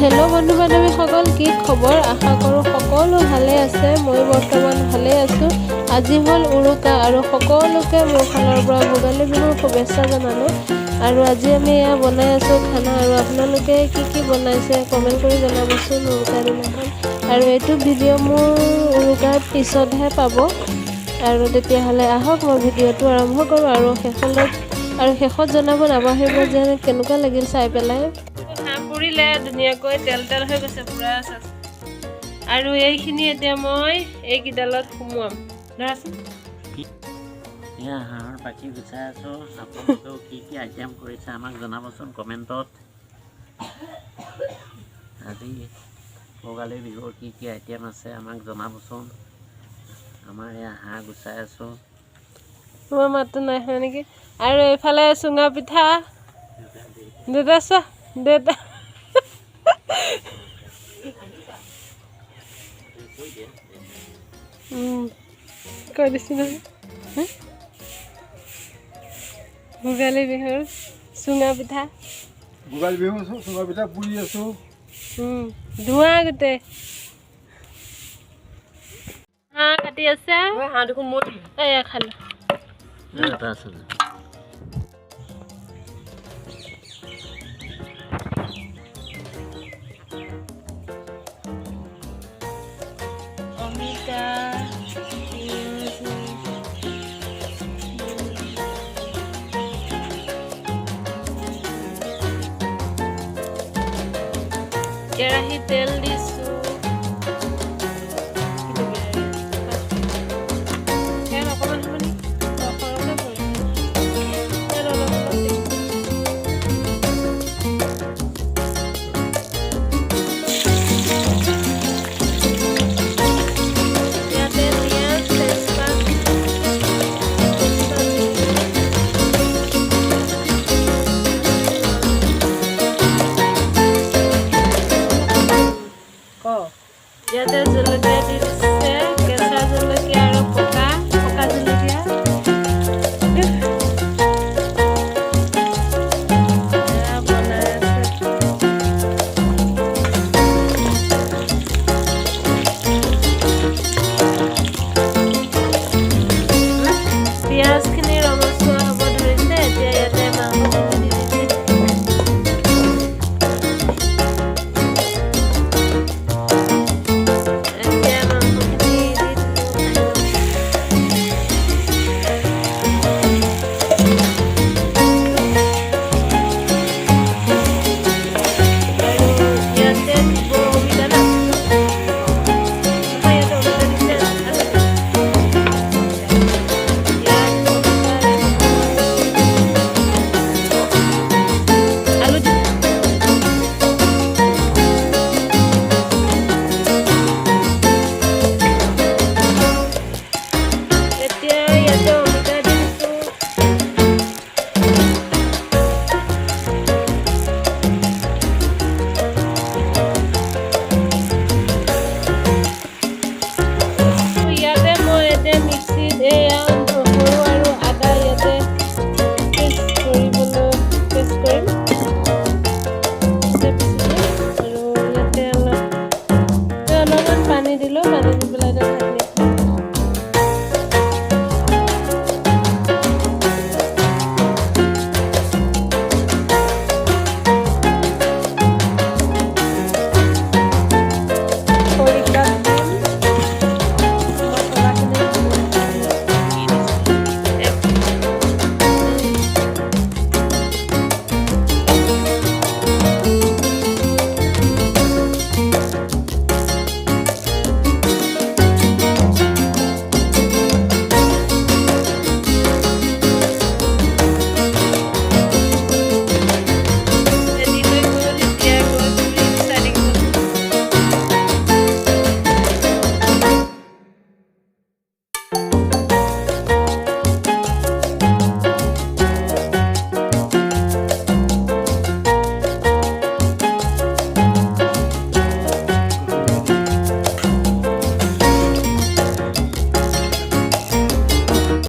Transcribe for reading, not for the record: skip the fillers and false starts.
Hello' বন্ধু বান্ধৱীসকল, কি খবৰ? আশা কৰোঁ সকলো ভালে আছে। মই বৰ্তমান ভালে আছোঁ। আজি হ'ল উৰুকা আৰু সকলোকে মোৰ ফালৰ পৰা ভোগালী বিহুৰ শুভেচ্ছা জনালোঁ। আৰু আজি আমি এয়া বনাই আছোঁ খানা। আৰু আপোনালোকে কি কি বনাইছে কমেণ্ট কৰি জনাবচোন উৰুকাৰ দিনাখন। আৰু এইটো ভিডিঅ' মোৰ উৰুকাৰ পিছতহে পাব। আৰু তেতিয়াহ'লে আহক, মই ভিডিঅ'টো আৰম্ভ কৰোঁ। আৰু শেষত জনাব নাপাহৰিব যে কেনেকুৱা লাগিল চাই পেলাই। হাঁহ পুৰিলে ধুনীয়াকৈ, তেল তেল হৈ গৈছে পুৰা। আৰু এইখিনি এতিয়া মই এইকেইডালত সুমুৱাম, ধৰাচোন। এয়া হাঁহৰ পাখি গুচাই আছোঁ। আপোনালোকেও কি কি আইটেম কৰিছে আমাক জনাবচোন কমেণ্টত। আজি ভোগালী বিহুৰ কি কি আইটেম আছে আমাক জনাবচোন। আমাৰ এয়া হাঁহ গুচাই আছোঁ। তোমাৰ মাতটো নাই শুনা নেকি? আৰু এইফালে চুঙা পিঠা। দেউতা চোৱা, দেউতা। কৈ দিছোঁ নহয়। ভোগালী বিহুৰ চুঙা পিঠা। ভোগালী বিহু চুঙা পিঠা পুৰি আছোঁ। ধোঁৱা গোটেই। হাঁহ কাটি আছে। হাঁহ দেখোন মই এয়া খালোঁ। এটা আছে। অমিতা, পিঁয়াজ, কেৰাহীত তেল দিছোঁ। তেল অকণমান হ'ব নেকি? সৰহকৈ পৰিছে তেল, অলপ অলপ দিম। ইয়াতে পিঁয়াজ, তেজপাত, তেজপাত দিছোঁ। ক। ইয়াতে জলকীয়া দি দিছে, কেঁচা জলকীয়া আৰু পকা পকা জলকীয়া। এয়া বনাই আছে। পিঁয়াজখিনি ৰঙচুৱা হ'ব ধৰিছে। এতিয়া ইয়াতে মাংসখিনি দি দিছে। এতিয়া মাংসখিনি দি দিলোঁ। আৰু ইয়াতে দিব অমিতা ন? নহয়, ইয়াতে অমিতা দিছে, আলু। ইয়াত অমিতা দিব, আলু দিব। এতিয়া ইয়াতে অমিতা দি দিছোঁ। ইয়াতে মই এতিয়া মিক্সিত এয়া নহৰু আৰু আদা ইয়াতে পেষ্ট কৰিবলৈ, পেষ্ট কৰিম। ইয়াতে পিচি দিম। আৰু ইয়াতে অলপ, অলপমান পানী দিলোঁ। পানী দি পেলাই এতিয়া ঢাকনিখন